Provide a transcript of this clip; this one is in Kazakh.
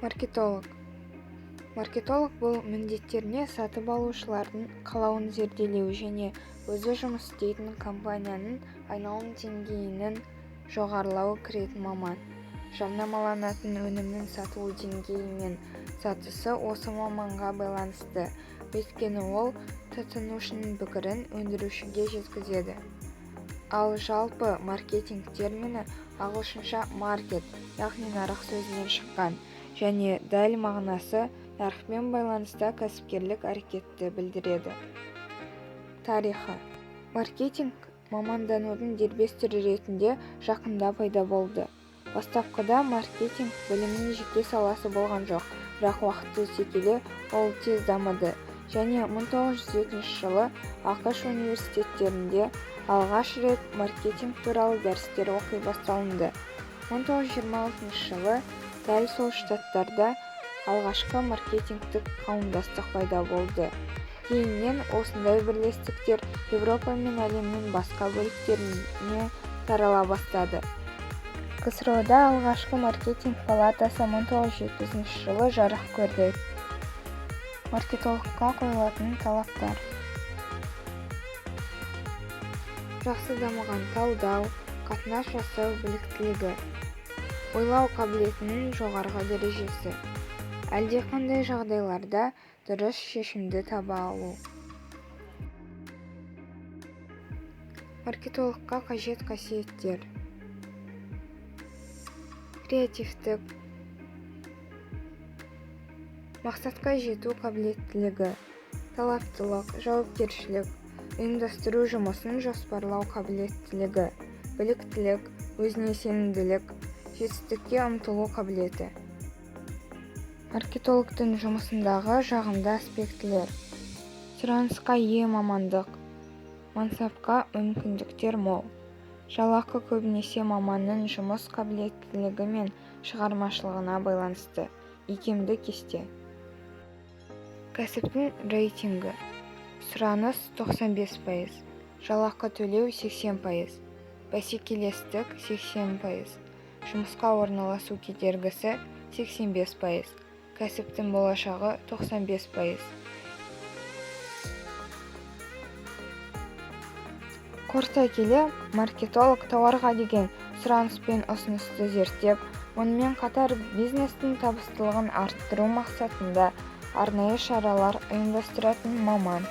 Маркетолог. Маркетолог бұл міндеттеріне сатып алушылардың қалауын зерделеу және өзі жұмыс істейтін компанияның айналым деңгейінің жоғарылауы кіретін маман. Жарнамаланатын өнімнің сатылу деңгейі мен сатысы осы маманға байланысты, өйткені ол тұтынушының пікірін өндірушіге жеткізеді. Ал жалпы маркетинг термині ағылшынша маркет, яғни нарық сөзінен шыққан және дәл мағынасы нарықпен байланыста кәсіпкерлік әрекетті білдіреді. Тарихы. Маркетинг маманданудың дербес түрі ретінде жақында пайда болды. Бастапқыда маркетинг білімнің жеке саласы болған жоқ, бірақ уақыт өте келе ол тез дамыды және 1902 жылы АҚШ университеттерінде алғаш рет маркетинг туралы дәрістер оқи басталынды. 1926 жылы дәл сол штаттарда алғашқы маркетингтік қауымдастық пайда болды. Кейіннен осындай бірлестіктер Еуропа мен әлемнің басқа бөліктеріне тарала бастады. КСРО-да алғашқы маркетинг палатасы 1970 жылы жарық көрді. Маркетологқа қойылатын талаптар: жақсы дамыған талдау, қатынас жасау біліктілігі, ойлау қабілетінің жоғарғы дәрежесі, әлдеқандай жағдайларда дұрыс шешімді таба алу. Маркетологқа қажет қасиеттер: креативтік, мақсатқа жету қабілеттілігі, талаптылық, жауапкершілік, ұйымдастыру жұмысын жоспарлау қабілеттілігі, біліктілік, өзіне сенімділік, жетістікке ұмтылу қабілеті. Маркетологтың жұмысындағы жағымды аспектілер: сұранысқа ие мамандық, мансапқа мүмкіндіктер мол, жалақы көбінесе маманның жұмыс қабілеттілігі мен шығармашылығына байланысты, икемді кесте. Кәсіптің рейтингі: сұраныс 95%, жалақы төлеу 80%, бәсекелестік 80%, жұмысқа орналасу кедергісі 85%, кәсіптің болашағы 95%. Қорыта келе, маркетолог тауарға деген сұраныс пен ұсынысты зерттеп, онымен қатар бизнестің табыстылығын арттыру мақсатында арнайы шаралар ұйымдастыратын маман.